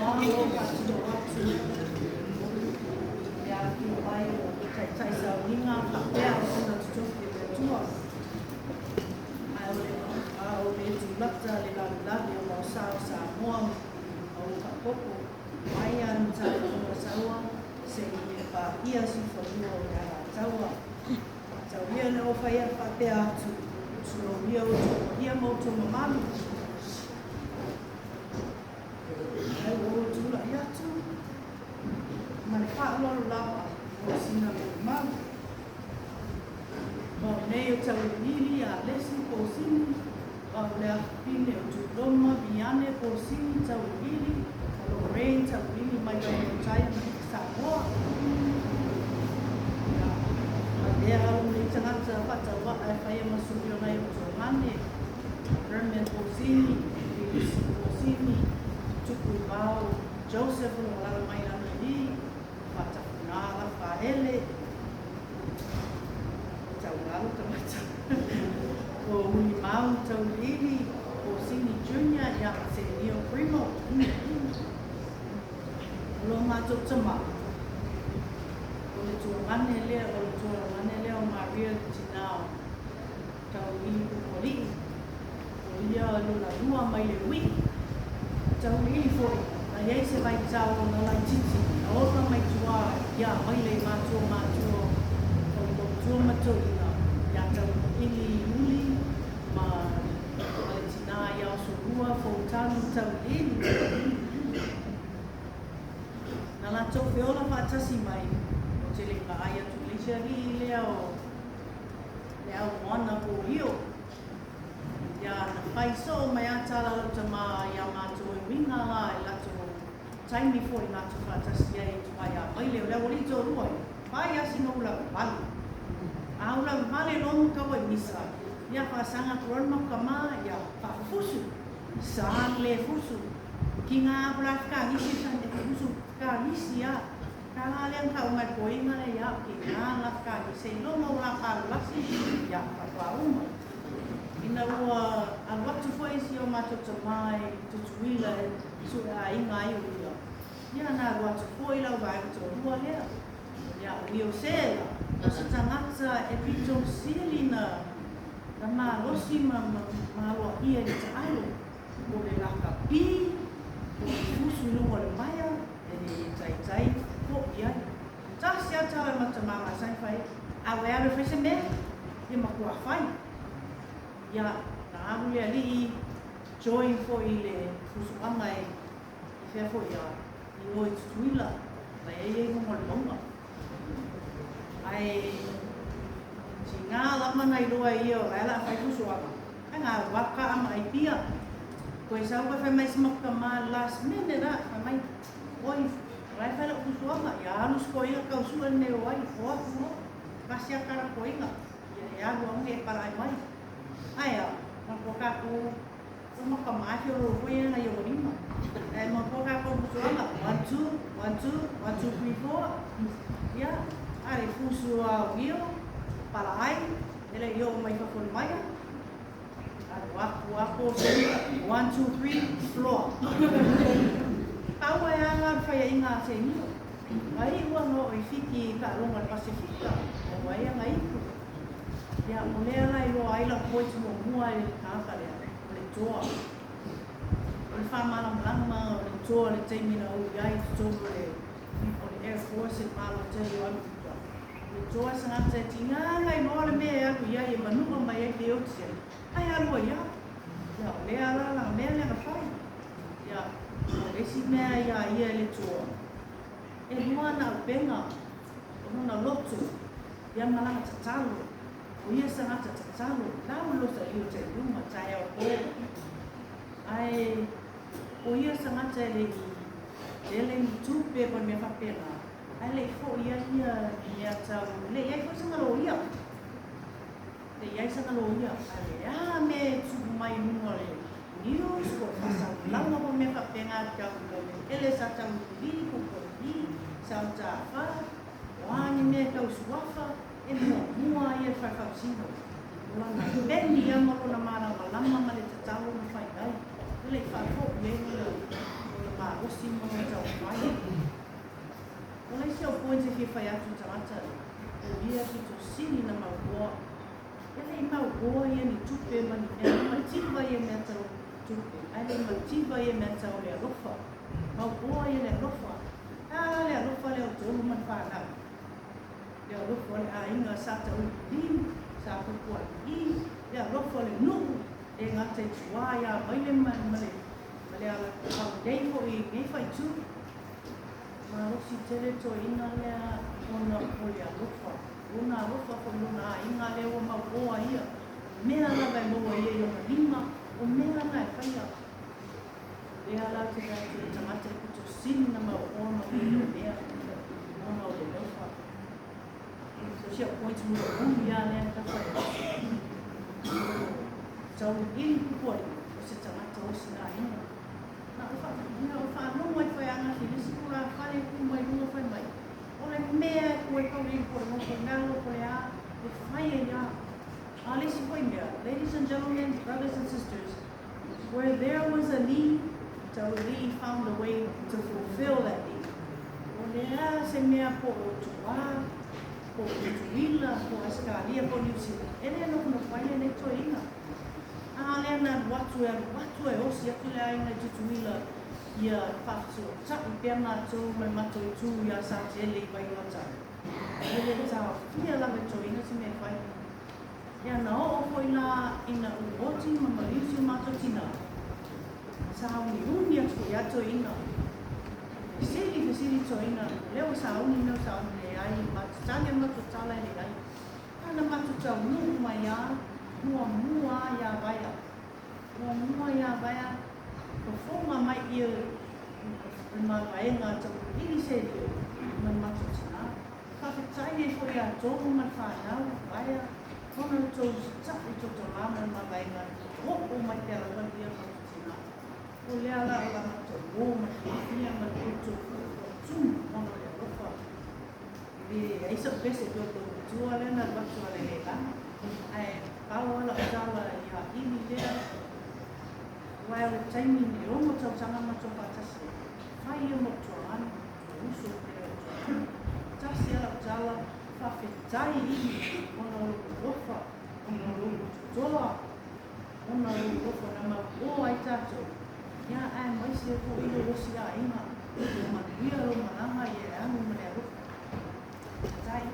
Malo faatino atu le afifio mai o Taitai Sauniga faapea ona totofi e le Atua. Ae o le, a o le tulata le lalelale o maosa o Samoa ma ua faaopoopo mai a le Matagaluega Saua se i e paia siufanua o le Alataua. Tau ia ina ou fai faapea atu, tulou ia outou paia ma outou mamalu. Ae ua ou tulai atu ma le faaaloalo lava mo sina molimau. O au nei o Tauiliili a Lesi Posini, o au le afafine o Tuiloma Viane Posini Tauiliili ma Lorraine Tauiliili mai Vaimautai Samoa. Ia, avea lou nei tagata faatauvaa e faia ma sui o nai ou tuagane, Herman Posini, Filisi Posini, Tupuivao Joseph o lo o alaala mai lalo i i, Faatafuna Lafaele, Taulalo tagata, o Hulimau Tauiliili, Posini Junior, ia ma Senio Primo. O lo matou tama, o le tuagane lea, o le tualagane lea o Maria le tina o Tauiliili Pupualii, o ia lona lua mai le ui. Tauiliili foi, na i ai se vaitau ona laitiiti, na ola mai tua ia Maile i matua matua o le tautua ma toeaina ia Tauiliili Iuli ma le tina ia Osolua Foutanu Tauiliili. Na latou feola faatasi mai, ou te le i vaai atu i le isi alii lea o le au moana po o Io. Ia, na fai soo mai a tala lau tama iā matou e uiga la i latou taimi foi matou faatasi ai i tua iā Maile o le aualii toalua ia, fai a sina ula vale. A ula vale loa ma taua i misa, ia faasaga atu loa le matou tama ia faafufusu. Sa le fusu. Ki ngā aku la whakangisi sa te fusu whakangisi a. Ka la lea ka uma ko inga le ia ki ngā la whakangisi i longa o la palulasi ia whakwa uma. Ina ua alu atu foi si o matou tama i Tutuila e sue aiga ai o ia. Ia na alu atu foi lau vaega toalua lea. Ia o ia o Sela, o se tagata e pito sili na na malosi ma ma aloaia i le taalo, o le lakapi, o le fusu i luga o le maea, e le taitai foʻi ai. Tasi a tala ma tama masani fai, a ua e alu e fai se mea, ia matua fai. Ia, na alu le alii join foi i le fusuaga e fea foi a i o i Tutuila, na e i ai luga o le mauga. Ae tiga lava na iloa e ia o la e la fai fusuaga, ae na alu a kaa ma ai pia. Koe sau koe fai mai si maku tama last minute a, fai mai, oi, o la e fai lau fusuaga, ia alu si koina tau sue le mea o ai, o atu loa, kasi a kala koina, ia e alu au e palai mai. Ae a, ma ko kākou o maka mahi o lou foi ana i o lima. Ae ma ko kākou fusuaga, 1, 2, 1, 2, 1, 2, 3, 4, ia, a le fusu a o io, pala ai, e le i oo mai fafo le maia, alu aku a po se 1, 2, 3, floor. Pau e ala le faiaiga a Senio. Ai ua no i Fiti i taaloga i le Pasefika, o ai ana ipu. Ia, o lea la i loa ai lau point muamua i le tagata lea, o le toa. O le faamalamalama o le toa i le taimi na ou i ai i totonu o le o le Air Force i le Malo tele o Amerika. O le toa se tagata e tigaga i loa le mea e alu i ai e manu'a mai ai pe oti ai, ae alu ai lava. Ia, o lea la la mea lea na fai. Ia, o le isi mea iā ia i le toa, e lua ana auupega, o lona loto, ia ma lana tatalo. O ia se tagata tatalo, lau le loto i uta i luma, taeao po. Ae o ia se tagata e le i tele ni tupe po o le mea faapena, ae le i foi ai ia i mea tau, e le i ai foi sana loia. E le i ai sana loia, ae o le a mea e tupu mai i luga o le news po o le faasalalauga po o mea faapena tau i le eleele sa tau i i po o i sa o tāwhā, o a ni mea tau suafa, e muamua ai ia le fale faamasino. O lana peni ia ma lona malamalama ma le tatalo na fai ai, e le i faafoi ai lona malosi ma lona fia fai atu i tagata o ia pito sili na mauoa. E le i mauoa ia ni tupe ma ni mea, e mativa ia mea tau tupe, ae le i mativa ia mea tau le alofa. Mauoa ia le alofa. E a la le alofa lea o Tolu ma le fanau? Le alofa o le aiga sa Tauiliili, sa Pupualii, le alofa o le nuu, e gata i tua ia Vaile ma le ma le ala nei foi i lenei faaitu. Malosi tele toeaina lea ona o le alofa, lona alofa foi i lona aiga lea ua mauoa ia. O mea lava e maua ia i lona lima, o mea na e faia. O lea la ou te vaai atu i le tagata e pito sili ona mauoa ma mea o mea ona o le alofa. So si au points mulimuli lava lea na tafa i Tauiliili Pupualii, o se tagata osi aiga. Na ou faalogo ai foi ananafi i le isi tulafale tu mai luga fai mai, o le mea e tu ai Tauiliili po o le nofo i lalo po o le a, e fai ai lava. A o le isi foi mea, ladies and gentlemen, brothers and sisters, where there was a need, Tauiliili found a way to fulfill that need. O le a se mea po o tua, po o Tutuila, po o Ausetalia, po o Niu Sila, e le nofonofo ai lenei toeaina. A lea na alu atu, e alu atu e osi atu le aiga i Tutuila ia faafesootai pea matou ma le matou itu iā Satele i Vailata. E le taofia lava e toeaina se mea e fai. Ia na oo foi la ina ou oti ma maliu si o matou tinā, sauniuni atu foi lava toeaina. Fesili, fesili toeaina, o lea ua sauni mea ua sauni, leai, matou tali a matou tala e leai. A na matou taunuu mai lava, muamua lava ia Vaea, muamua ia Vaea, fofoga mai ia le mavaega a Tauiliili Selio ma le matou tinā. Faafetai ai foi ia Tolu ma le fanau, Vaea, ona o le tou usitai i tou tama ma le mavaega oo mai pea lava ia le matou tinā. O lea la o la matou ō ma le fiafia ma le outou tumu ona o le alofa. E leai sau pese e toe matua lea na alu atu a le lelana. Ae pau lava lau tala ia Ili lea, aua o le taimi i le 6 tausaga matou faatasi ai, fai ia ma ou tuaana, ou uso pea ou tuaana. Tasi lava lau tala, faafetai Ili ona o lou alofa, ona o lou totoa, ona o lou alofa na mauoa ai tatou, ia aemaise foi lou osi aiga, ia manuia lou malaga ia e alu ma le alofa. Faafetai.